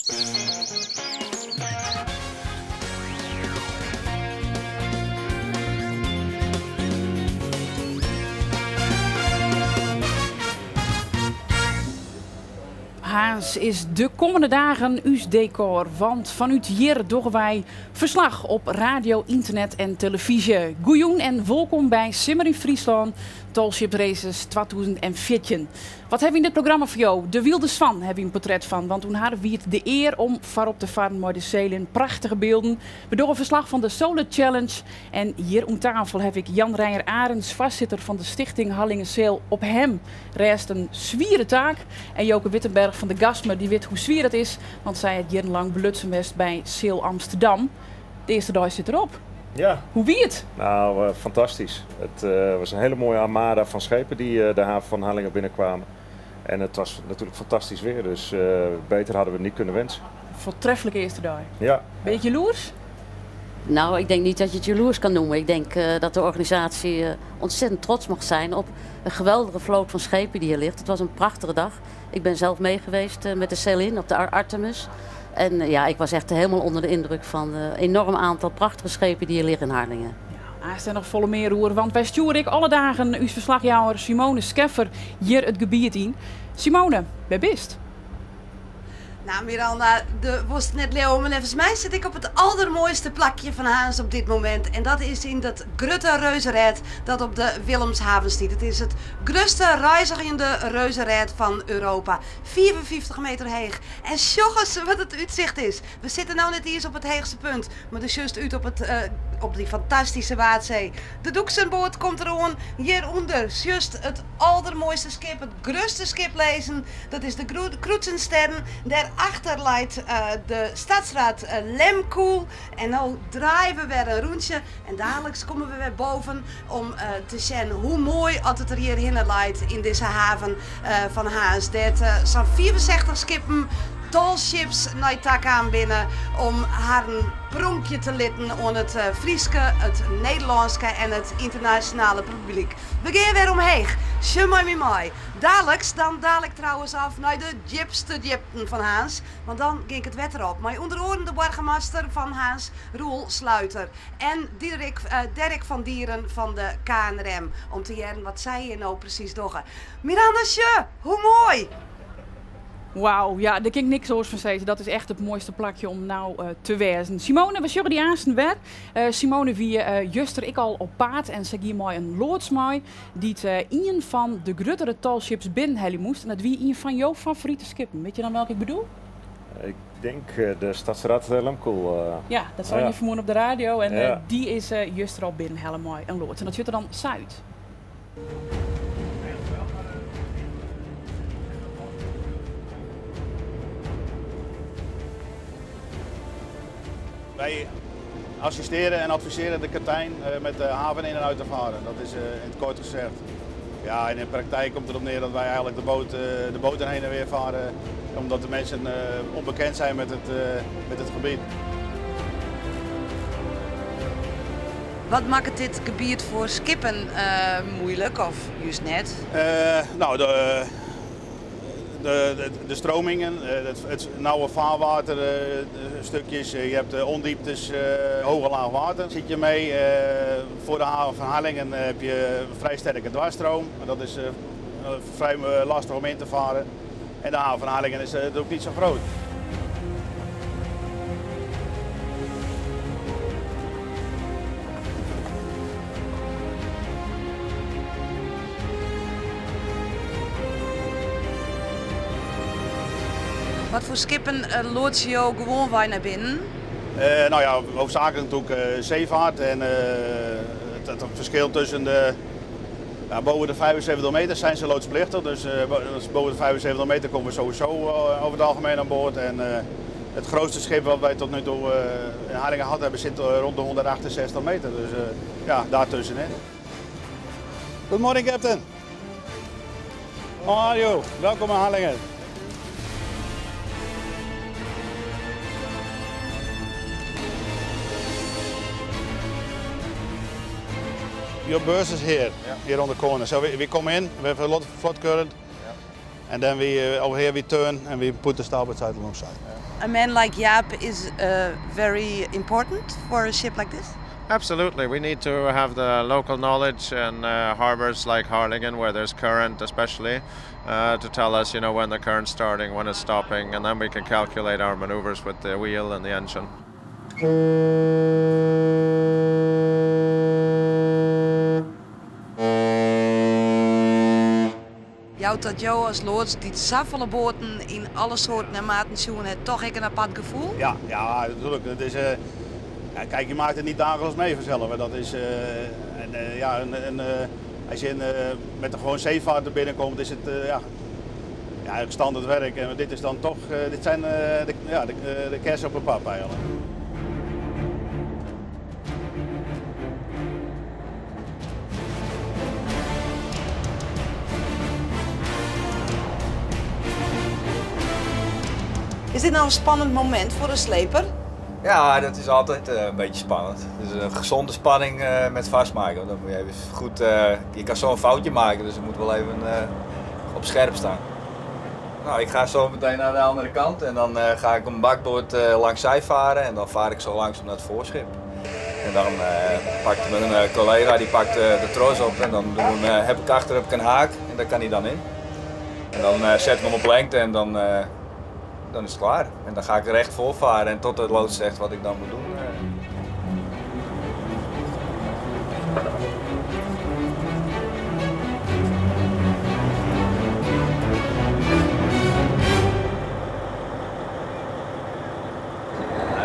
Harns is de kommende dagen ús dekor, want fanút hjir dogge wy ferslach op radio, ynternet en telefyzje. Goejûn en wolkom by Simmer yn Fryslân, Tall Ship Races 2014. Wat hawwe wy yn dit programma foar jo? De Wylde Swan hawwe wy in portret fan, want oan har wie it de ear om foarop te farren mei de Seelin. Prachtige bylden. We dogge ferslach fan de Solar Challenge. En hjir oan tafel haw ik Jan Reijer Arends, foarsitter fan de Stichting Harlingen Sail. Op him rêst in swiere taak. En Joke Wittenberg fan de Gasmer, dy wit hoe swier dat is, want sy hat jierrenlang belutsen west by Sail Amsterdam. De earste dei sit derop. Ja. Hoe wie it? Nou, fantastysk. It was in hiele moaie armada fan skepen dy't de haven fan Harlingen binnenkwamen. En it was natuerlik fantastysk weer, dus beter hadden we het niet kunnen wensen. Foartreflike earste dei. Ja. Beetje jaloers? Nou, ik denk niet dat je het jaloers kan noemen. Ik denk dat de organisatie ontzettend trots mag zijn op een geweldige vloot van schepen die hier ligt. Het was een prachtige dag. Ik ben zelf mee geweest met de Sail-in op de Artemis. En ja, ik was echt helemaal onder de indruk van een enorm aantal prachtige schepen die hier liggen in Harlingen. Ja, er noch folle mear oer, want wy stjoere ek alle dagen ús ferslachjouwer Simone Scheffer hjir it gebiet yn. Simone, wêr bist? Nou Miranda, do wolst it net leauwe, mar neffens my sit ik op it aldermoaiste plakje fan Harns op dit momint. En dat is yn dat grutte reuzerêd dat op de Willemshaven stiet. It is it grutste reizgjende reuzerêd fan Europa. 55 meter heech. En sjoch ris wat it útsicht is. We sitte no net iens op it heechste punt, mar do sjochst út op, it, eh, op dy fantastyske Waadsee. De Doeksenboat komt deroan. Hjirûnder sjochst it aldermoaiste skip, it grutste skip lizzen. Dat is de Krusenstern. Dêrachter leit eh, de Stadsraad eh, Lemkoel. En no draaie we wer in rûntsje en daliks komme we wer boven om te sjen hoe moai oft it der hjir hinne leit yn dizze haven fan Harns, dêr't sa'n 65 skippen tall ships nei ta kaam binne om harren pronkje te litten oan it Fryske, it Nederlânske en it ynternasjonale publyk. We gean wer omheech. Sjoch mei my mei. Daliks dan daal ik trouwens ôf nei de djipste djipten fan Harns, want dan gean ik it wetter op mei ûnder oaren de boargemaster fan Harns, Roel Sluiter. En Diederik, Derek van Dieren fan de KNRM om te hearren wat sy hjir no presys dogge. Miranda, sjoch, hoe moai! Wauw, ja, dêr kin ik niks oars fan sizze. Dat is echt it moaiste plakje om no te wêzen. Simone, we sjogge dy aansten wer. Simone wie juster ek al op paad en sy gie mei in loads mei dy't ien fan de gruttere tallships binnenhelje moast. En dat wie ien fan jo favorite skippen. Witte je dan welke ik bedoel? Ik denk de Stadsraad Lemkoel. Ja, dat sei je fanmoarn op de radio. En dy is juster al binnenhelle mei in loads. En dat sjocht der dan sa út. Wij assisteren en adviseren de kapitein met de haven in en uit te varen. Dat is in het kort gezegd. Ja, in de praktijk komt het erop neer dat wij eigenlijk de boten heen en weer varen, omdat de mensen onbekend zijn met het gebied. Wat makket dit gebiet foar skippen muoilik of just net? Nou, de stromingen, het nauwe vaarwater stukjes, je hebt de ondieptes, hoge laag water zit je mee. Voor de haven van Harlingen heb je een vrij sterke dwarsstroom. Dat is vrij lastig om in te varen. En de haven van Harlingen is ook niet zo groot. Wat foar skippen loadse jo gewoanwei nei binnen? Nou ja, hoofdzakelijk natuurlijk zeevaart. En het verschil tussen de, ja, boven de 75 meter zijn ze loodsplichtig. Dus boven de 75 meter komen we sowieso over het algemeen aan boord. En het grootste schip wat wij tot nu toe in Harlingen gehad hebben zit rond de 168 meter. Dus ja, daartussenin. Good morning, Captain. How are you? Welkom in Harlingen. Your berth is here, here on the corner. So we come in, we have a lot of flood current. And then we over here we turn and we put the starboard side alongside. A man like Jaap is very important for a ship like this? Absolutely. We need to have the local knowledge and harbors like Harlingen, where there's current especially, to tell us, when the current's starting, when it's stopping, and then we can calculate our maneuvers with the wheel and the engine. Jout dat jo as loads dy't safolle boaten yn alle soarten en maten sjoen hat, toch ek in apart gefoel? Ja, ja, natuurlijk. Het is, ja, kijk, je maakt het niet dagelijks mee vanzelf. Hè. Dat is, en, ja, en, als je met de gewoon zeevaart er binnenkomt, is het ja, ja, eigenlijk standaard werk. En dit is dan toch, dit zijn de, ja, de kers op de pap eigenlijk. Is dit nou een spannend moment voor een sleper? Ja, dat is altijd een beetje spannend. Het is een gezonde spanning met vastmaken. Want dan moet je even goed, je kan zo een foutje maken, dus je moet wel even op scherp staan. Nou, ik ga zo meteen naar de andere kant en dan ga ik een bakboord langs zij varen en dan vaar ik zo langzaam naar het voorschip. En dan pakt mijn collega die pakt, de tros op en dan doen we hem, heb ik achter heb ik een haak en daar kan hij dan in. En dan zet ik hem op lengte en dan is het klaar. En dan ga ik recht voorvaren en tot de loods zegt wat ik dan moet doen.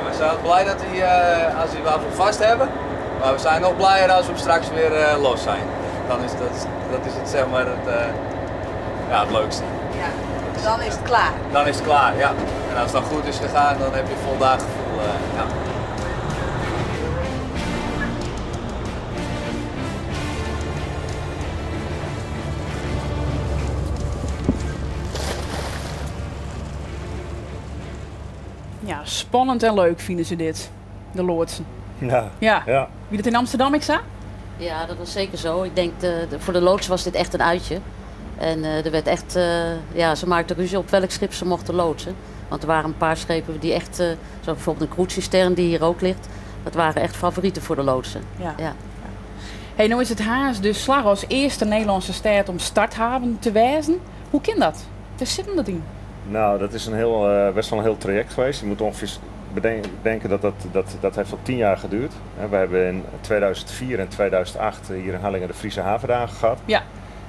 We zijn blij dat hij, als we hem vast hebben, maar we zijn nog blijer als we hem straks weer los zijn. Dan is dat, dat is het, zeg maar, het, ja, het leukste. Ja, dan is het klaar. Dan is het klaar, ja. En als het dan goed is gegaan, dan heb je een voldaan gevoel. Ja. Ja, spannend en leuk vinden ze dit, de loodsen. Ja. Ja. Ja. Wie dat in Amsterdam, ik zei? Ja, dat was zeker zo. Ik denk, voor de loods was dit echt een uitje. En er werd echt, ja, ze maakten ruzie op welk schip ze mochten loodsen. Want er waren een paar schepen die echt, zoals bijvoorbeeld een Krusenstern die hier ook ligt. Dat waren echt favorieten voor de loodsen. Ja. Ja. Hey, nou is het Harns dus slag als eerste Nederlandse stad om starthaven te wijzen. Hoe kan dat? Waar zit hem dat in? Nou, dat is best wel een heel traject geweest. Je moet ongeveer bedenken dat dat heeft al 10 jaar geduurd. Hè, we hebben in 2004 en 2008 hier in Harlingen de Friese Havendagen gehad. Ja.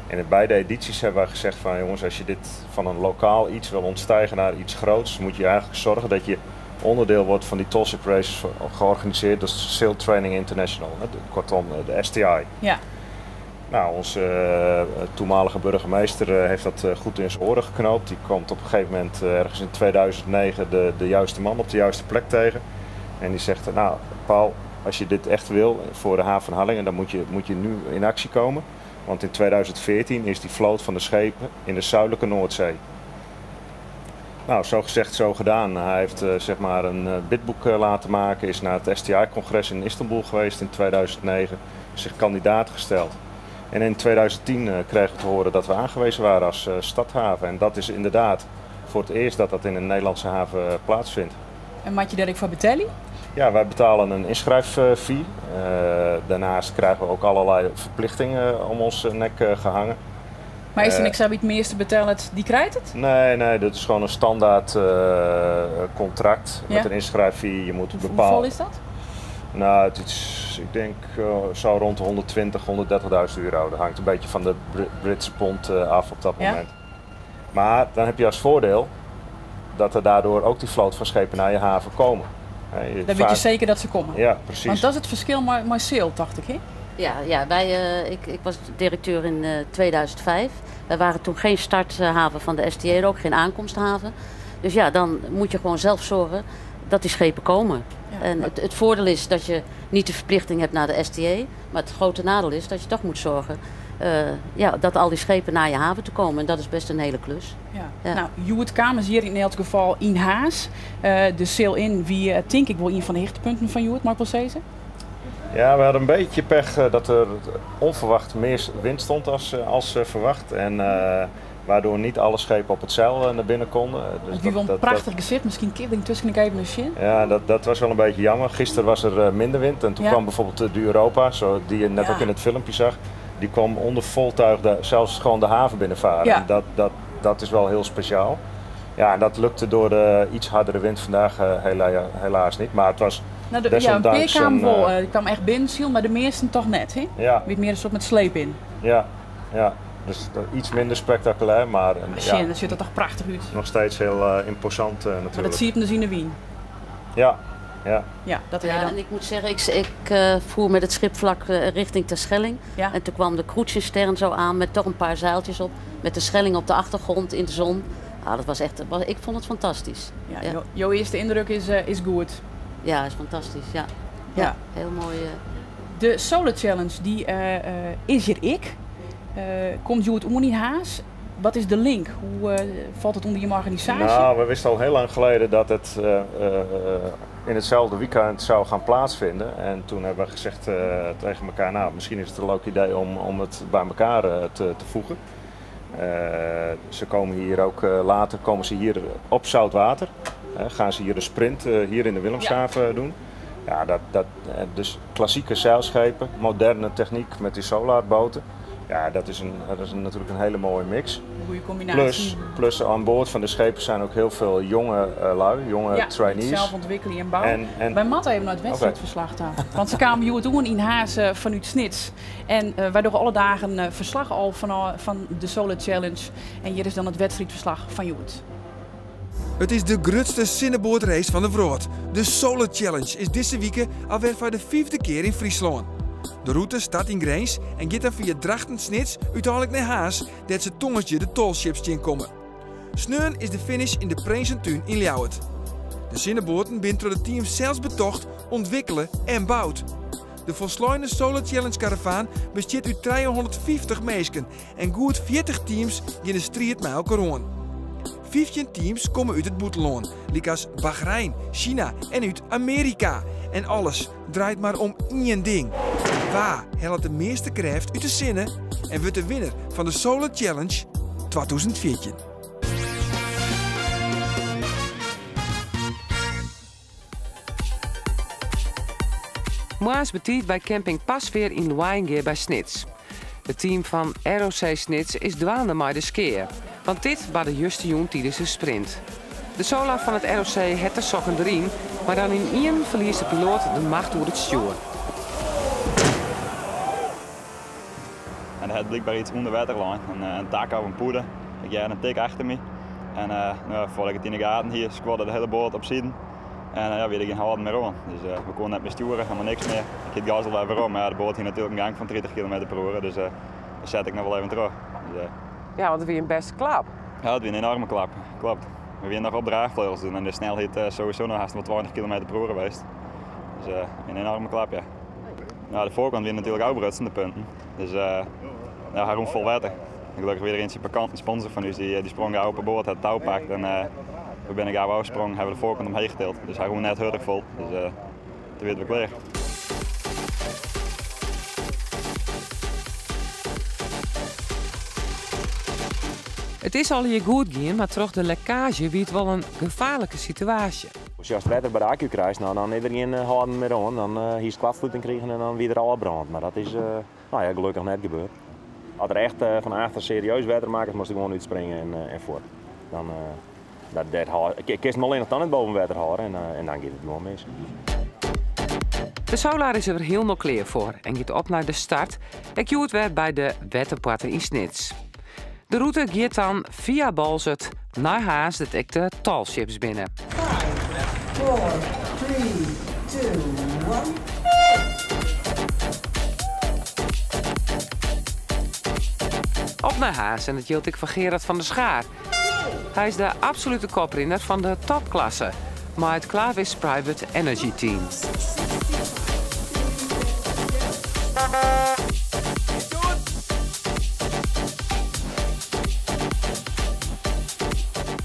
En in beide edities hebben wij gezegd van jongens, als je dit van een lokaal iets wil ontstijgen naar iets groots, moet je eigenlijk zorgen dat je onderdeel wordt van die Tall Ship Races georganiseerd door Sail Training International, hè, kortom de STI. Ja. Nou, onze toenmalige burgemeester heeft dat goed in zijn oren geknoopt. Die komt op een gegeven moment ergens in 2009 de juiste man op de juiste plek tegen. En die zegt, nou Paul, als je dit echt wil voor de haven van Harlingen, dan moet je nu in actie komen. Want in 2014 is die vloot van de schepen in de zuidelijke Noordzee. Nou, zo gezegd, zo gedaan. Hij heeft een bidboek laten maken, is naar het S T I-congres in Istanbul geweest in 2009, zich kandidaat gesteld. En in 2010 kregen we te horen dat we aangewezen waren als stadhaven. En dat is inderdaad voor het eerst dat dat in een Nederlandse haven plaatsvindt. En moet je daar ook voor betalen? Ja, wij betalen een inschrijffee. Daarnaast krijgen we ook allerlei verplichtingen om ons nek gehangen. Maar is er niks aan het meeste betalen die krijgt het? Nee, nee, dat is gewoon een standaard contract met Ja. een inschrijffee. Je moet Hoeveel bepalen. is dat? Nou, het is, ik denk zo rond de 120, 130.000 euro. Dat hangt een beetje van de Britse pond af op dat Ja. moment. Maar dan heb je als voordeel dat er daardoor ook die vloot van schepen naar je haven komen. Hè, je Dan weet je vaart zeker dat ze komen. Ja, precies. Want dat is het verschil met Sail, dacht ik, hè? Ja, ja, ik was directeur in 2005. Wij waren toen geen starthaven van de STI, ook geen aankomsthaven. Dus dan moet je gewoon zelf zorgen dat die schepen komen. Ja. En het voordeel is dat je niet de verplichting hebt naar de STI. Maar het grote nadeel is dat je toch moet zorgen dat al die schepen naar je haven toe komen. En dat is best een hele klus. Ja. Ja. Hjoed kamen ze hier in elk geval in Harns. De sail-in, wie denk ik wel een van de hoogtepunten van Hjoed, Mark Cezen. Ja, we hadden een beetje pech dat er onverwacht meer wind stond als verwacht. En Waardoor niet alle schepen op het zeil naar binnen konden. Dus het was wel een prachtig gezicht. Misschien keer tussen ik even een zin. Ja, dat was wel een beetje jammer. Gisteren was er minder wind. En toen kwam bijvoorbeeld de Europa, zo, die je net ook in het filmpje zag. Die kwam onder voltuig zelfs gewoon de haven binnenvaren. Ja. En dat is wel heel speciaal. Ja, en dat lukte door de iets hardere wind vandaag helaas niet. Maar het was desondanks... Ja, een peer kwam wel. Die kwam echt binnen, maar de meesten toch net. Hè? Ja. Met meer een soort met sleep in. Ja, ja. Dus iets minder spectaculair, maar... Ja, dat ziet er toch prachtig uit. Nog steeds heel imposant natuurlijk. Maar dat zie je dus in de Wien. Ja, ja. Ja, dat ja, en ik moet zeggen, ik voer met het schip vlak richting Terschelling. Ja. En toen kwam de Kroetsenstern zo aan met toch een paar zeiltjes op. Met de Schelling op de achtergrond in de zon. Ah, dat was echt, ik vond het fantastisch. Ja, ja. Jouw eerste indruk is goed. Ja, is fantastisch. Ja. Ja, ja, heel mooi. De Solar Challenge, die is hier ik. Komt Joet in Haas? Wat is de link? Hoe valt het onder je organisatie? Nou, we wisten al heel lang geleden dat het in hetzelfde weekend zou gaan plaatsvinden. En toen hebben we gezegd tegen elkaar, nou, misschien is het een leuk idee om het bij elkaar te voegen. Ze komen hier ook later komen ze hier op zout water. Gaan ze hier de sprint hier in de Willemshaven doen. Ja, dus klassieke zeilschepen, moderne techniek met die solarboten. Ja, dat is natuurlijk een hele mooie mix. Een goede combinatie. Plus aan boord van de schepen zijn ook heel veel jonge lui, jonge trainees. Zelf ontwikkelen en bouwen. Bij Matta hebben we het wedstrijdverslag daar. Want ze kwamen hier doen in Haas vanuit Snits. En wij doen alle dagen verslag al van de Solar Challenge. En hier is dan het wedstrijdverslag van Joet. Het is de grootste zinneboordrace van de wereld. De Solar Challenge is deze week alweer voor de 5e keer in Friesland. De route start in Grens en gaat dan via Drachten Snits uiteindelijk naar Haas, dat ze tongetje de tallships in komen. Sneun is de finish in de Prinsentuin in Ljouwert. De zinneboten zijn door het team zelfs betocht, ontwikkelen en bouwd. De volsluine Solar Challenge karavaan bestaat uit 350 meisken en goed 40 teams in de strijd met elkaar aan. 15 teams komen uit het buitenland, zoals Bahrein, China en uit Amerika. En alles draait maar om één ding. Waar haalt de meeste kracht uit de zinnen en wordt de winnaar van de Solar Challenge 2014. Moas betiet bij camping Pasveer in Wijngeer bij Snits. Het team van ROC Snits is dwaande maar de skeer. Want dit was de juiste jong tijdens de sprint. De solar van het ROC het de sokken erin, maar dan in één verliest de piloot de macht door het stuur. En er had blijkbaar iets onder waterlijn, een tak of een poeder. Ik jij een tik achter me. En nou, voordat ik het in de gaten hier, squadde de hele boot op zitten. En ja, weet ik geen houden meer om. Dus we konden net meer sturen, helemaal niks meer. Ik het gas al even om, maar ja, de boot hier natuurlijk een gang van 30 km per uur. Dus dat zet ik nog wel even terug. Dus, ja, want het was een beste klap. Ja, het was een enorme klap, klopt. We waren nog op draagvleugels doen en de snelheid sowieso nog haast wel 20 km per uur geweest. Dus een enorme klap, ja. Nou, de voorkant weer natuurlijk ook brutsende punten. Dus ja, hij roemt vol water. Gelukkig weer eentje pikant, een sponsor van ons, die sprong gauw op het boord, het touw pakt en we zijn gauw afgesprongen, hebben we de voorkant omheen getild. Dus hij roemt net hurtig vol, dus toen werden we klaar. Het is al hier goed gaan, maar toch de lekkage biedt wel een gevaarlijke situatie. Als je het water bij de accu krijgt, nou, dan is er geen houden meer aan. Dan hier is kwartvloeding krijgen en dan weer er al brand. Maar dat is nou ja, gelukkig net gebeurd. Als er echt van achter serieus water maken, moest ik gewoon uitspringen en voort. Dan, ik kies hem alleen nog dan het boven water houden en dan gaat het gewoon mis. De Solar is er heel nog klaar voor en gaat op naar de start. Ik joert weer bij de Wetterparten in Snits. De route gaat dan via Balzet naar Haas, dat ik de tallships binnen. 5, 4, 3, 2, 1. Op naar Haas en dat hield ik van Gerard van der Schaar. Hij is de absolute koprinner van de topklasse, maar het Clavis Private Energy Team.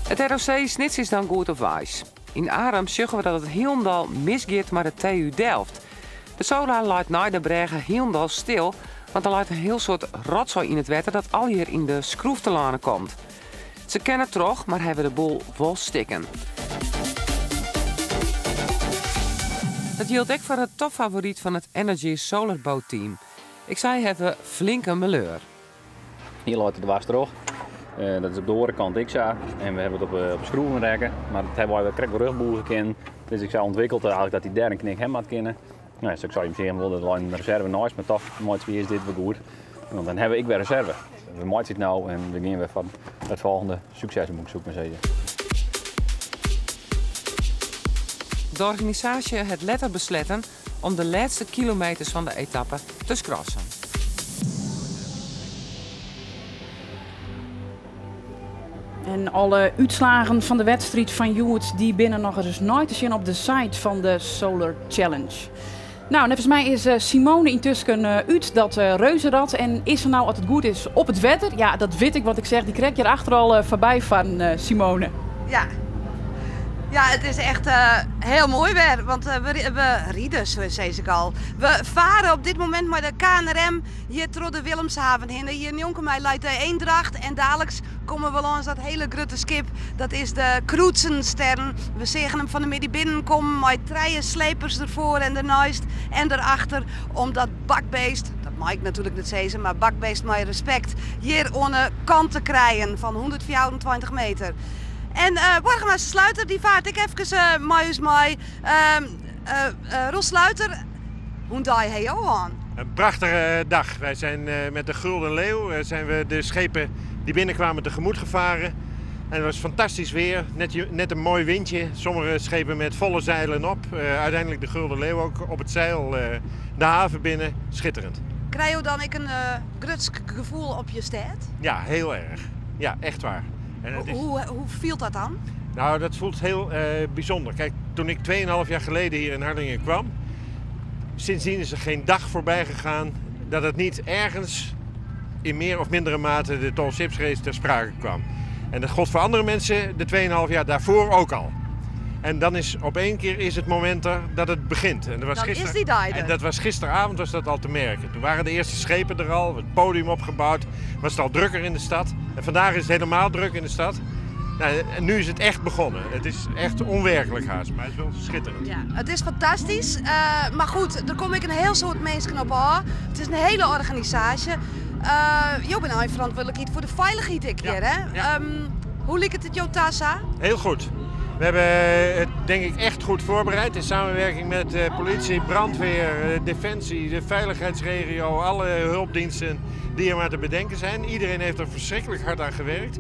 Het ROC Snits is dan goed of wijs. In Aram zeggen we dat het helemaal misgaat maar de TU Delft. De Solar laat na de bregen helemaal stil, want er ligt een heel soort rotzooi in het water dat al hier in de schroeftelane komt. Se kinne troch, mar hawwe de boel wol stikken. Dat jildt ek foar it topfavoryt fan it Energy Solar Boat Team. Ek sy hawwe flink in maleur. Hier leit it dwars troch. Dat is op de oare kant ek sa. En we hawwe it op de skroeven rekke. Mar dat hawwe wy krekt wer rjochtbûge kinnen. Dus ik sa ûntwikkeld eigentlik dat hy dêr in knik ha moat kinne. No, ik sei him wol, der leit in reserve neist, mar toch meitsje we earst dit wer goed. Want dan hawwe we ek wer reserve. We meitsje it no en we gean wer foar it folgjende sukses, soe ik mar sizze. De organisaasje hat letter besletten om de lêste kilometers fan de etappe te skrassen. En alle útslagen fan de wedstriid fan hjoed dy binne noch ris nei te sjen op de site fan de Solar Challenge. Nou, neffens my is eh, Simone yntusken eh, út dat eh, reuzenrad en is se no, as it goed is, op it wetter. Ja, dat wit ik, want ik seach dy krekt hjir achter al foarby farren, Simone. Ja. Ja, it is echt hiel moai wer, want we ride, sis ik al. We farre op dit momint mei de KNRM hjir troch de Willemshaven hinne. Hjir njonken my leit de Eendracht en daliks komme we lâns dat hiele grutte skip. Dat is de Krusenstern. We seagen him fan 'e middei binnenkommen mei trije slepers derfoar en derneist en derachter om dat bakbeest, dat mei ik natuerlik net sizze, mar bakbeest mei respekt, hjir oan 'e kant te krijen fan 124 meter. En boargemaster Sluiter dy fart ek efkes mei ús mei. Roel Sluiter, hoe'n dei ha jo hân? Een prachtige dag. Wij zijn met de Gulden Leeuw zijn we de schepen die binnenkwamen tegemoet gevaren. En het was fantastisch weer, net een mooi windje. Sommige schepen met volle zeilen op. Uiteindelijk de Gulden Leeuw ook op het zeil de haven binnen. Schitterend. Krije jo dan ek in grutsk gefoel op je stêd? Ja, heel erg. Ja, echt waar. En het is... Hoe fielt dat dan? Nou, dat voelt heel bijzonder. Kijk, toen ik 2,5 jaar geleden hier in Harlingen kwam, sindsdien is er geen dag voorbij gegaan dat het niet ergens in meer of mindere mate de Tall Ships Race ter sprake kwam. En dat gold voor andere mensen de 2,5 jaar daarvoor ook al. En dan is op één keer is het moment er dat het begint. En dat was Dan is die dag er. En dat was gisteravond was dat al te merken. Toen waren de eerste schepen er al, het podium opgebouwd, was het al drukker in de stad. En vandaag is het helemaal druk in de stad. Nou, en nu is het echt begonnen. Het is echt onwerkelijk haast, maar het is wel schitterend. Ja, het is fantastisch. Maar goed, der komme ek in hiel soad minsken op ôf. It is in hiele organisaasje. Jo binne ein ferantwurdlik foar de feilichheid ek hjir, hè? Ja. Hoe liket it jo ta sa? Heel goed. We hebben het denk ik echt goed voorbereid in samenwerking met de politie, brandweer, defensie, de veiligheidsregio, alle hulpdiensten die er maar te bedenken zijn. Iedereen heeft er verschrikkelijk hard aan gewerkt.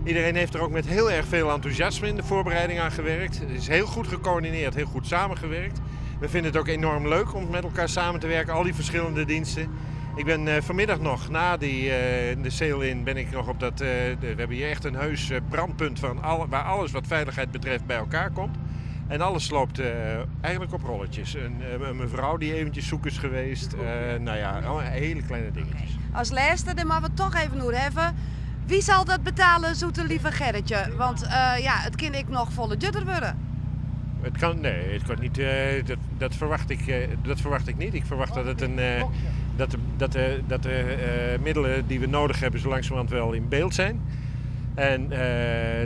Iedereen heeft er ook met heel erg veel enthousiasme in de voorbereiding aan gewerkt. Het is heel goed gecoördineerd, heel goed samengewerkt. We vinden het ook enorm leuk om met elkaar samen te werken, al die verschillende diensten. Ik ben vanmiddag nog, na de sail-in, ben ik nog op dat... We hebben hier echt een heus brandpunt van waar alles wat veiligheid betreft bij elkaar komt. En alles loopt eigenlijk op rolletjes. Een mevrouw die eventjes zoek is geweest. Allemaal hele kleine dingetjes. Oké. As lêste, dêr moatte we it toch even oer hawwe. Wie sil dat betelje, zoete lieve Gerritje? Want it kin ek noch folle djoerder wurde. Het kan, nee, het kan niet. Dat verwacht ik dat verwacht ik niet. Ik verwacht dat het een dat de, dat de, dat de middelen die we nodig hebben zo langzamerhand wel in beeld zijn. En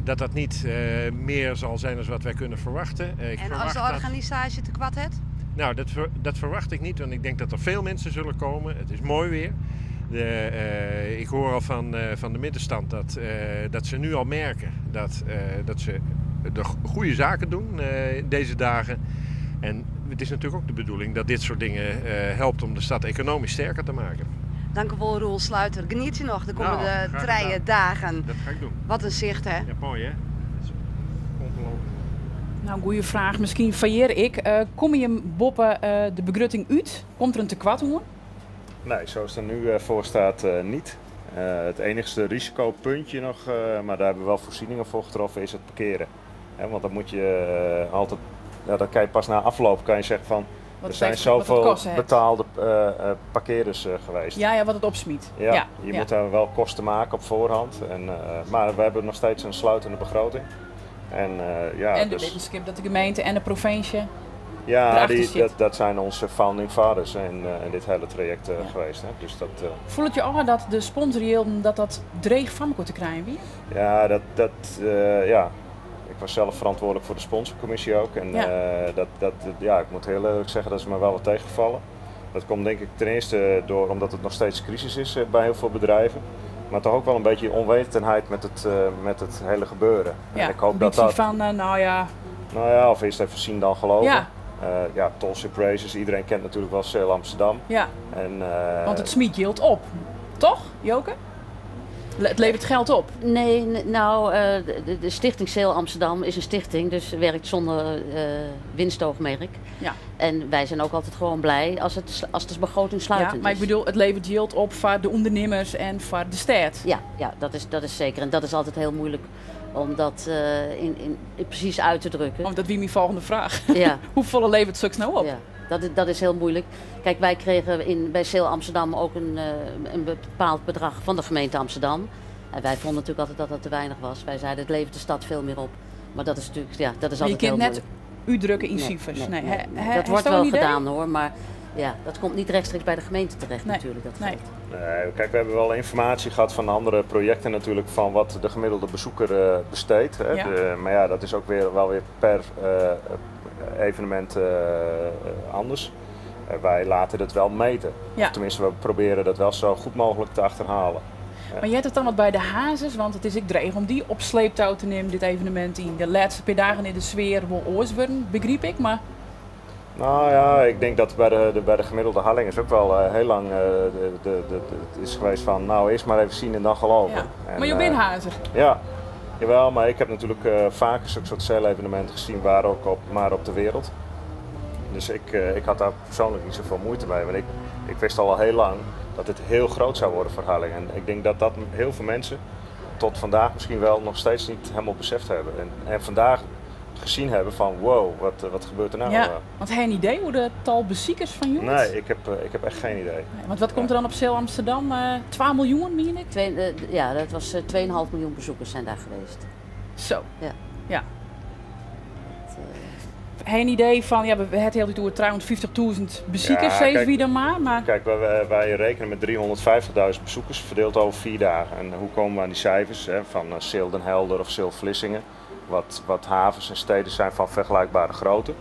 dat dat niet meer zal zijn dan wat wij kunnen verwachten. Ik En als verwacht de dat organisatie tekoart hat? Nou, dat verwacht ik niet, want ik denk dat er veel mensen zullen komen. Het is mooi weer. Ik hoor al van de middenstand dat ze nu al merken dat ze de goede zaken doen deze dagen. En het is natuurlijk ook de bedoeling dat dit soort dingen helpt om de stad economisch sterker te maken. Dank u wel, Roel Sluiter. Geniet je nog de komende Graag 3 gedaan. dagen. Dat ga ik doen. Wat een zicht, hè? Ja, mooi, hè? Dat is ongelooflijk. Nou, goede vraag. Misschien failleer ik. Kom je boppe de begrutting uit? Komt er een tekoart oan? Nee, zoals het er nu voor staat niet. Het enigste risicopuntje nog, maar daar hebben we wel voorzieningen voor getroffen, is het parkeren. Hè, want dan moet je altijd, ja, dan kan je pas na afloop kan je zeggen van, Wat er het zijn heeft, wat het zoveel kost, hè? betaalde parkeerders geweest. Ja, ja, wat het opsmiet. Ja, je moet daar wel kosten maken op voorhand. Maar we hebben nog steeds een sluitende begroting. En ja, En de dus wetenschap dat de gemeente en de provincie. Ja, erachter die, sit. dat zijn onze founding fathers in dit hele traject geweest. Hè. Dus dat, Voel het je al dat de sponsorjilden dat dat dreig van elkaar te krijgen wie? Ja, ja. Ik was zelf verantwoordelijk voor de sponsorcommissie ook. En ja, ik moet heel eerlijk zeggen dat ze me wel wat tegengevallen. Dat komt denk ik ten eerste door omdat het nog steeds crisis is bij heel veel bedrijven. Maar toch ook wel een beetje onwetendheid met het hele gebeuren. Ja, en ik hoop een dat beetje dat van, nou ja. Nou ja, of eerst even zien dan geloven. Ja, Tall Ship Races, iedereen kent natuurlijk wel Sail Amsterdam. En, Want het smiet yield op, toch, Joke? Het levert geld op. Nee, nou, de Stichting Sail Amsterdam is een stichting, dus werkt zonder winstoogmerk. En wij zijn ook altijd gewoon blij als de begroting sluitend Ja, maar ik is. bedoel, het levert yield op voor de ondernemers en voor de stad. Ja, dat is zeker. En dat is altijd heel moeilijk om dat precies uit te drukken. Want dat wie mijn volgende vraag. Hoeveel levert zulks nou op? Ja, dat is heel moeilijk. Kijk, wij kregen bij Sail Amsterdam ook een bepaald bedrag van de gemeente Amsterdam. En wij vonden natuurlijk altijd dat dat te weinig was. Wij zeiden, het levert de stad veel meer op. Maar dat is natuurlijk, ja, dat is Maar je altijd kunt heel net moeilijk. uitdrukken in Nee, cijfers. nee, Nee, nee, nee. Dat heeft wordt dat wel een idee? gedaan hoor, maar ja, dat komt niet rechtstreeks bij de gemeente terecht natuurlijk. Dat geld. Nee, kijk, we hebben wel informatie gehad van andere projecten natuurlijk van wat de gemiddelde bezoeker besteedt. Hè. Maar ja, dat is ook wel weer per evenement anders. Wij laten dat wel meten. Of tenminste, we proberen dat wel zo goed mogelijk te achterhalen. Maar je hebt het dan wat bij de hazes, want het is ik dreig om die op sleeptouw te nemen, dit evenement in. De laatste paar dagen in de sfeer wel oors worden, begreep ik, maar... Nou ja, ik denk dat bij de gemiddelde Harlingers ook wel heel lang het is geweest van nou eerst maar even zien en dan geloven. En, maar je bent hazer. Ja, jawel, maar ik heb natuurlijk vaker zo'n soort zeil-evenement gezien waar ook op, maar op de wereld. Dus ik had daar persoonlijk niet zoveel moeite mee, want ik wist al heel lang dat het heel groot zou worden voor Harlingen. En ik denk dat dat heel veel mensen tot vandaag misschien wel nog steeds niet helemaal beseft hebben. En vandaag gezien hebben van wow, wat gebeurt er nou? Ja, want heb je een idee hoe de tal beziekers van jongens? Nee, ik heb echt geen idee. Nee, want wat komt er dan op Sail Amsterdam? 12 miljoen, meen ik? Twee, ja, dat was 2,5 miljoen bezoekers zijn daar geweest. Zo. Ja. Dat, Heb je een idee van, ja, we hebben het heel die toer 250.000 beziekers, Ja, zeven kijk, wie dan maar, maar... Kijk, wij rekenen met 350.000 bezoekers verdeeld over 4 dagen. En hoe komen we aan die cijfers hè, van Sail Den Helder of Sail Vlissingen? Wat havens en steden zijn van vergelijkbare grootte.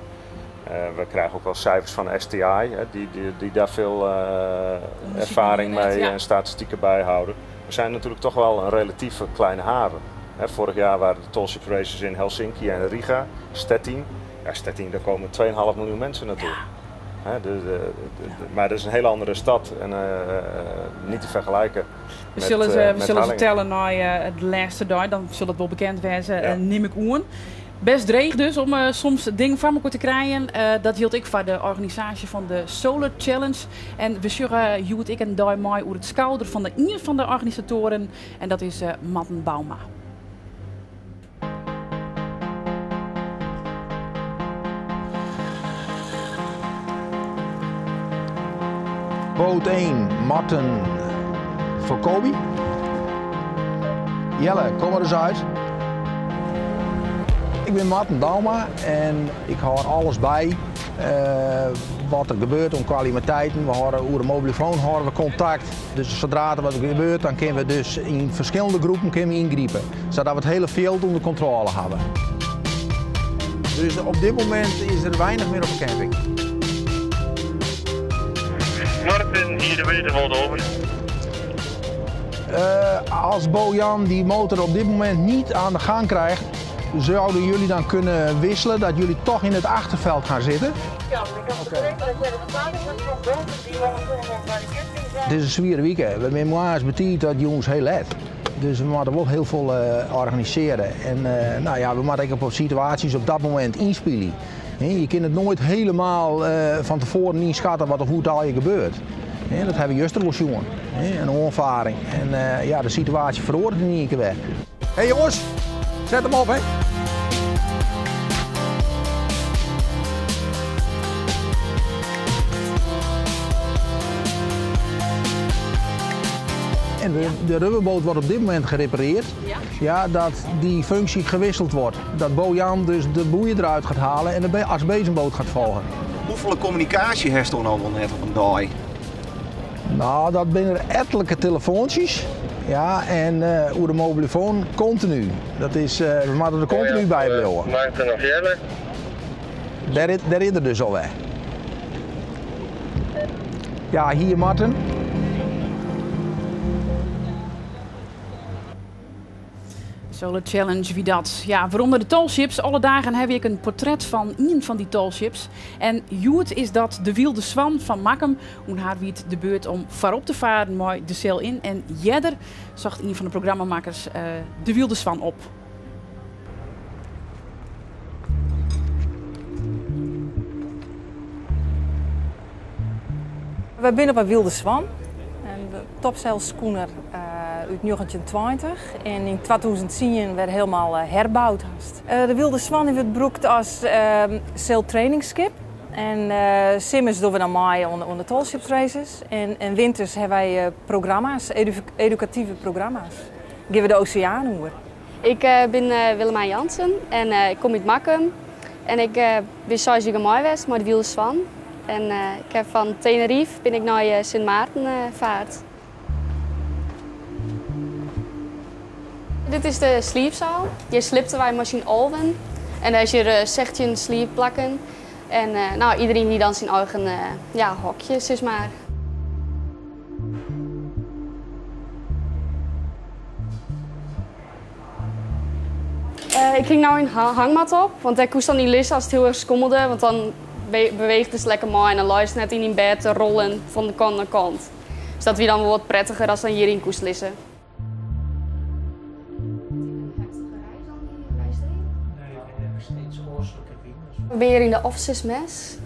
We krijgen ook wel cijfers van STI, hè, die daar veel Onderzoek ervaring net, mee ja. en statistieken bijhouden. We zijn natuurlijk toch wel een relatief kleine haven. Hè, vorig jaar waren de Tall Ship Races in Helsinki en Riga, Stettin. Ja, Stettin, daar komen 2,5 miljoen mensen naartoe. Hè, maar dat is een hele andere stad en niet te vergelijken We met zullen ze Harlingen. tellen naar het laatste dag, dan zal het wel bekend wezen, neem ik oen. Best dreig dus om soms dingen van elkaar te krijgen. Dat hield ik voor de organisatie van de Solar Challenge. En we zullen Joet, ik en Dai Mai over het schouder van de een van de organisatoren. En dat is Marten Bouma. Boot 1, Marten voor Kobe. Jelle, kom er eens uit. Ik ben Marten Bouma en ik hou alles bij wat er gebeurt om kwaliteiten. We houden over de mobielefoon houden we contact. Dus zodra er wat gebeurt, dan kunnen we dus in verschillende groepen kunnen we ingrijpen. Zodat we het hele veld onder controle hebben. Dus op dit moment is er weinig meer op de camping. Martin, hier de Weterwolde over. Als Bojan die motor op dit moment niet aan de gang krijgt, zouden jullie dan kunnen wisselen dat jullie toch in het achterveld gaan zitten? Ja, maar ik had begrepen dat jij de vader van boten die momenteel nog bij de camping zijn. Het is een zware week, hè. We hebben morgens betijd dat jongens heel let. Dus we moeten wel heel veel organiseren. En we moeten ook op situaties op dat moment inspelen. Hè, je kunt het nooit helemaal van tevoren inschatten wat er hoe het al je gebeurt. Hè, dat hebben we juist wel zien, hè, een onvaring. En de situatie verandert in één keer weer. Hé hey jongens, zet hem op hè. En de, de rubberboot wordt op dit moment gerepareerd. Ja. Dat die functie gewisseld wordt. Dat Bojan dus de boeien eruit gaat halen en de als bezemboot gaat volgen. Hoeveel communicatie heeft er nou wel net op een dag? Nou, dat zijn er ettelijke telefoontjes. Ja, en hoe de mobielefoon continu. Dat is, we moeten er continu bij blijven. Marten of Jelle? Daar is er dus al weg. Ja, hier Marten. Solar Challenge, wie dat? Ja, waaronder de tallships. Alle dagen heb ik een portret van een van die tallships. En Joert is dat de Wilde Swan van Makkum. Hoe haar wiet de beurt om voorop te varen, mooi de cel in. En Jedder zocht een van de programmamakers de Wilde Swan op. We zijn op een Wilde Swan. De topzeilschoener uit 1920 en in 2010 werd helemaal herbouwd. De Wilde Swan werd gebruikt als zeiltrainingsschip. En simmers doen we dan mee onder de tallships races. En winters hebben wij programma's, educatieve programma's. Geven we de oceaan hoor. Ik ben Willemijn Jansen en ik kom uit Makkum. En ik ben 6 jaar geweest met de Wilde Swan. En ik heb van Tenerife ben ik naar Sint Maarten gevaard. Dit is de sleepzaal. Hier slipten wij machine Alven. En daar is hier 16 sleepplakken. En nou, iedereen die dan zijn eigen ja, hokje, zeg maar. Ik ging nou een hangmat op, want daar koest dan niet liggen als het heel erg schommelde. Want dan beweegt het lekker mooi en dan luistert net in bed te rollen van de kant naar kant. Dus dat weer dan wel wat prettiger als dan hierin koest liggen. We zijn hier in de offices mes.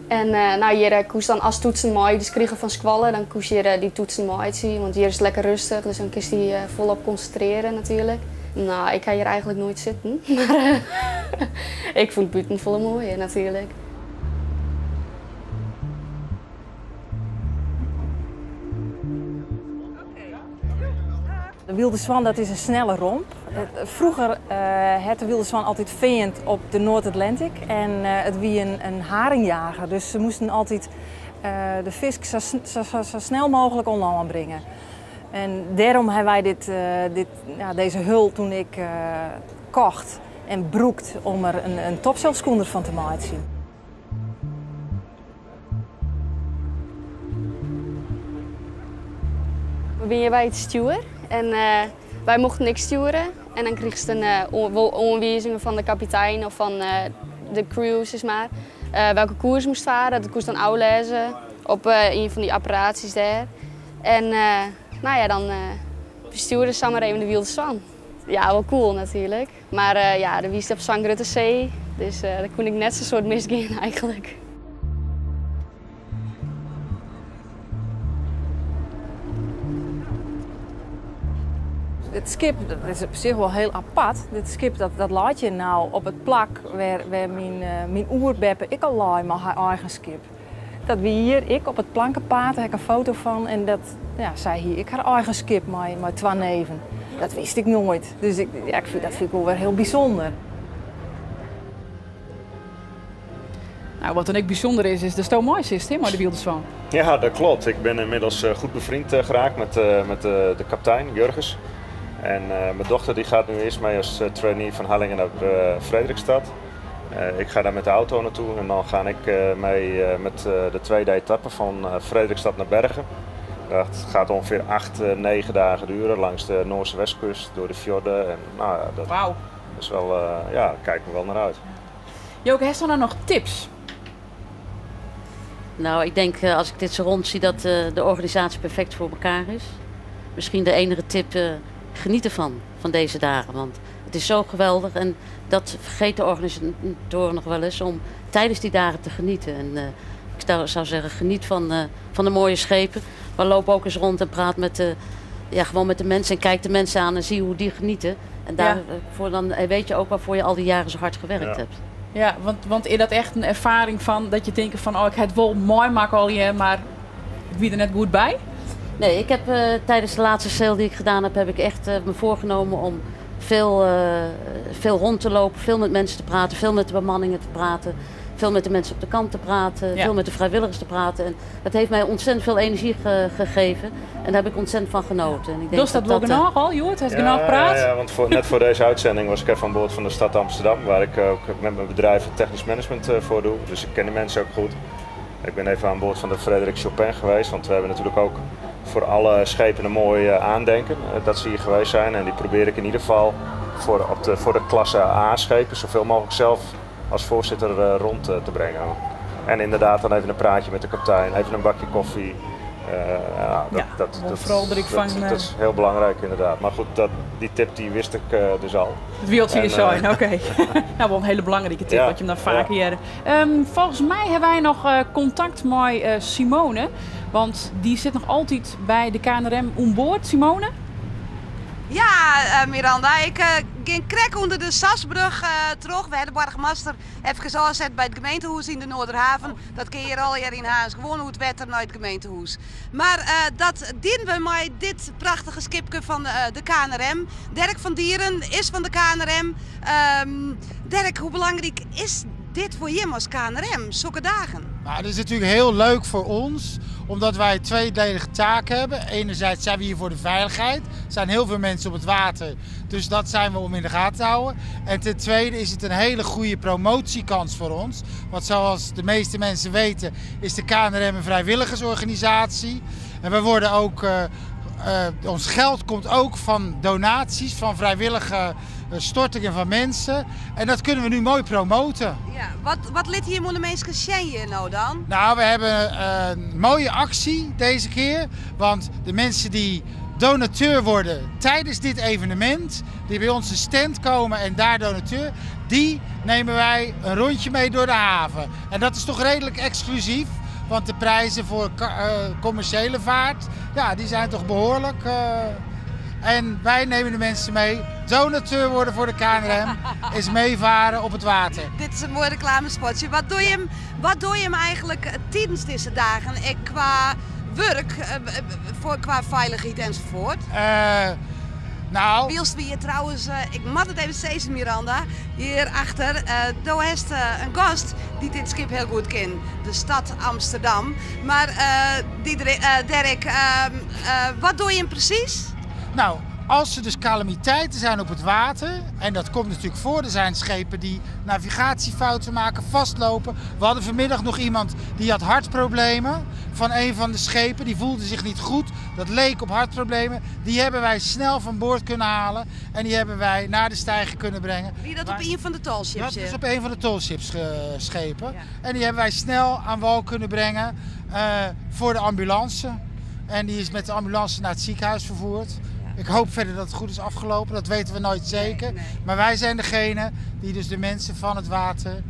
En nou, hier koest dan als toetsen mooi, dus kriegen van squallen, dan koest hier die toetsen mooi zien, want hier is het lekker rustig, dus dan kun je die volop concentreren natuurlijk. Nou, ik ga hier eigenlijk nooit zitten, maar ik vond buiten volle mooi natuurlijk. De Wilde Swan, dat is een snelle romp. Vroeger had de Wilde Swan altijd veend op de Noord-Atlantic en het wie een haringjager. Dus ze moesten altijd de vis zo snel mogelijk online brengen. En daarom hebben wij deze hul toen ik kocht en broekt om er een topzeilschoener van te maken. We zijn hier bij het stuur en wij mochten niks sturen. En dan kreeg ze een aanwijzingen van de kapitein of van de crew, zeg maar, welke koers moest varen. Dat koers dan aflezen op een van die apparaties daar. En nou ja, dan bestuurde ze maar even de Wilde Swan. Ja, wel cool natuurlijk. Maar ja, de wies op zo'n grote zee, dus daar kon ik net zo'n soort misgaan eigenlijk. Het schip, dat is op zich wel heel apart. Dit schip dat laat je nou op het plak waar mijn oerbeppe ik al laai met haar eigen schip. Dat we hier, ik op het plankenpaad, daar heb ik een foto van en dat, ja, zij hier, ik haar eigen schip met twee neven. Dat wist ik nooit. Dus dat vind ik wel weer heel bijzonder. Nou, wat dan ook bijzonder is, is de stoommooi hè, maar de Wilde Swan. Ja, dat klopt. Ik ben inmiddels goed bevriend geraakt met de kapitein, Jurgens. En mijn dochter die gaat nu eerst mee als trainee van Harlingen naar Fredrikstad. Ik ga daar met de auto naartoe en dan ga ik mee met de tweede etappe van Fredrikstad naar Bergen. Dat gaat ongeveer 8, 9 dagen duren langs de Noorse westkust, door de fjorden. En, nou, ja, dat Wauw. is wel, ja, daar kijken we wel naar uit. Joke, heb je nou nog tips? Nou, ik denk als ik dit zo rond zie dat de organisatie perfect voor elkaar is. Misschien de enige tip, geniet ervan, van deze dagen. Want het is zo geweldig en dat vergeet de organisatoren nog wel eens om tijdens die dagen te genieten. En ik zou zeggen, geniet van de mooie schepen. Maar loop ook eens rond en praat gewoon met de mensen en kijk de mensen aan en zie hoe die genieten. En daarvoor dan weet je ook waarvoor je al die jaren zo hard gewerkt hebt. Ja, want is dat echt een ervaring van dat je denkt van, oh, ik het wel mooi maken al je, maar ik wie er net goed bij? Nee, ik heb tijdens de laatste sail die ik gedaan heb, heb ik echt me voorgenomen om veel, veel rond te lopen, veel met mensen te praten, veel met de bemanningen te praten, veel met de mensen op de kant te praten, veel met de vrijwilligers te praten. En dat heeft mij ontzettend veel energie gegeven en daar heb ik ontzettend van genoten. En ik denk Dus dat wel genoeg al, Joert? Heeft genoeg praat? Ja, want net voor deze uitzending was ik even aan boord van de stad Amsterdam, waar ik ook met mijn bedrijf het technisch management voor doe. Dus ik ken die mensen ook goed. Ik ben even aan boord van de Frederik Chopin geweest, want we hebben natuurlijk ook voor alle schepen een mooi aandenken dat ze hier geweest zijn. En die probeer ik in ieder geval voor de klasse A-schepen zoveel mogelijk zelf als voorzitter rond te brengen. En inderdaad dan even een praatje met de kapitein, even een bakje koffie. Ja, Ja, want vooral dat ik van, dat is heel belangrijk inderdaad. Maar goed, die tip die wist ik dus al. Het wilt je zijn, oké. Nou, wel een hele belangrijke tip, wat je hem dan vaker hoort. Volgens mij hebben wij nog contact met Simone. Want die zit nog altijd bij de KNRM om boord. Simone? Ja, Miranda, ik ging krek onder de Sasbrug terug. We hebben de burgemeester even gezet bij het gemeentehuis in de Noorderhaven. Dat kun je hier al hier in Harns, gewoon hoe het wetter naar het gemeentehuis. Maar dat dienen we met dit prachtige schipje van de KNRM. Dirk van Dieren is van de KNRM. Dirk, hoe belangrijk is dit voor hem als KNRM, zulke dagen? Dat is natuurlijk heel leuk voor ons, omdat wij tweedelige taken hebben. Enerzijds zijn we hier voor de veiligheid. Er zijn heel veel mensen op het water, dus dat zijn we om in de gaten te houden. En ten tweede is het een hele goede promotiekans voor ons. Want zoals de meeste mensen weten, is de KNRM een vrijwilligersorganisatie. En we worden ook, ons geld komt ook van donaties, van vrijwillige stortingen van mensen. En dat kunnen we nu mooi promoten. Ja, wat liet hier de mensen zien nou dan? We hebben een mooie actie deze keer. Want de mensen die donateur worden tijdens dit evenement, die bij ons een stand komen en daar donateur, die nemen wij een rondje mee door de haven. En dat is toch redelijk exclusief. Want de prijzen voor commerciële vaart, die zijn toch behoorlijk. En wij nemen de mensen mee. Donateur worden voor de KNRM is meevaren op het water. Dit is een mooi reclamespotje. Wat doe je hem eigenlijk tijdens deze dagen? Ik qua werk, qua veiligheid enzovoort? Wielst we hier trouwens, ik moet het even zeggen, Miranda, hierachter, daar is een gast die dit schip heel goed kent, de stad Amsterdam. Maar Dirk, wat doe je hem precies? Als er dus calamiteiten zijn op het water, en dat komt natuurlijk voor, er zijn schepen die navigatiefouten maken, vastlopen. We hadden vanmiddag nog iemand die had hartproblemen van een van de schepen, die voelde zich niet goed. Dat leek op hartproblemen. Die hebben wij snel van boord kunnen halen en die hebben wij naar de steiger kunnen brengen. Wie dat op een van de tallships? Dat is op een van de tallships schepen. En die hebben wij snel aan wal kunnen brengen voor de ambulance. En die is met de ambulance naar het ziekenhuis vervoerd. Ik hoop verder dat het goed is afgelopen, dat weten we nooit zeker. Maar wij zijn degene die dus de mensen van het water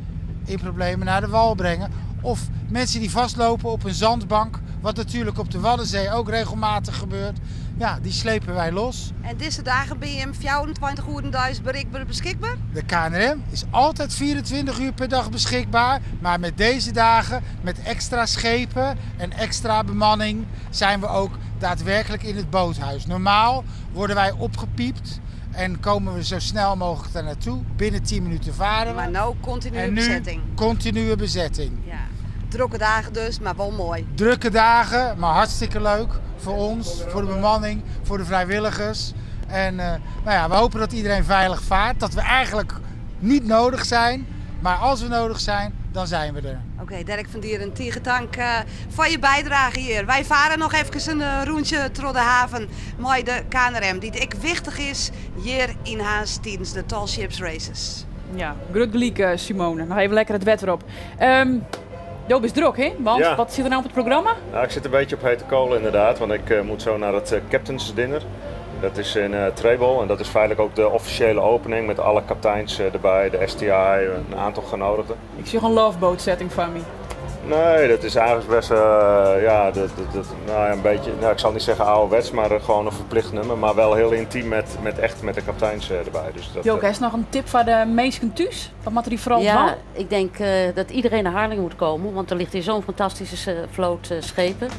in problemen naar de wal brengen. Of mensen die vastlopen op een zandbank, wat natuurlijk op de Waddenzee ook regelmatig gebeurt. Die slepen wij los. En deze dagen ben je hem 24 uur thuis bereikbaar beschikbaar? De KNRM is altijd 24 uur per dag beschikbaar. Maar met deze dagen, met extra schepen en extra bemanning, zijn we ook daadwerkelijk in het boothuis. Normaal worden wij opgepiept en komen we zo snel mogelijk daar naartoe. Binnen 10 minuten varen we. Maar nou continue En nu bezetting. continue bezetting. Ja. Drukke dagen dus, maar wel mooi. Drukke dagen, maar hartstikke leuk voor ons, voor de bemanning, voor de vrijwilligers. En we hopen dat iedereen veilig vaart. Dat we eigenlijk niet nodig zijn, maar als we nodig zijn, dan zijn we er. Oké, Dirk van Dieren, tige dank voor je bijdrage hier. Wij varen nog even een rondje door de haven met de KNRM, die het wichtig is hier in Harns tijdens de Tall Ships Races. Ja, grut gelijk, Simone. Nog even lekker het wetter op. Joop is druk, hè? Want wat zit er nou op het programma? Ik zit een beetje op hete kolen inderdaad, want ik moet zo naar het Captain's Dinner. Dat is in Trebol en dat is feitelijk ook de officiële opening met alle kapiteins erbij, de STI, een aantal genodigden. Ik zie een loveboat setting van me. Nee, dat is eigenlijk best ja, dat, dat, dat, nou ja, een beetje, nou, ik zal niet zeggen ouderwets, maar gewoon een verplicht nummer, maar wel heel intiem echt met de kapiteins erbij. Dus dat, Joke, is nog een tip voor de meesten thuis? Wat moet er vooral Ja, van? ik denk dat iedereen naar Harlingen moet komen, want er ligt hier zo'n fantastische vloot schepen.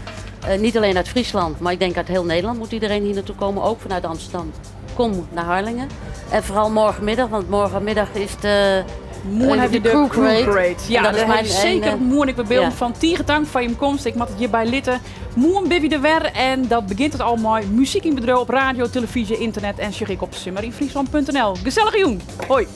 Niet alleen uit Friesland, maar ik denk uit heel Nederland moet iedereen hier naartoe komen. Ook vanuit Amsterdam. Kom naar Harlingen. En vooral morgenmiddag, want morgenmiddag is de Moarn heb je de Crew Crew Parade. Parade. Ja, En dat is daar mijn heb ik zeker ene- moarn ik beelden Ja. fan. Tige tank foar jim komst. Ik moat it hjirby litte. Moarn binne wy der wer en dat begjint it al mei muzyk yn bedriuw op radio, televyzje, ynternet en sjoch ik op simmerynfryslan.nl. Gesellige jûn. Hoi.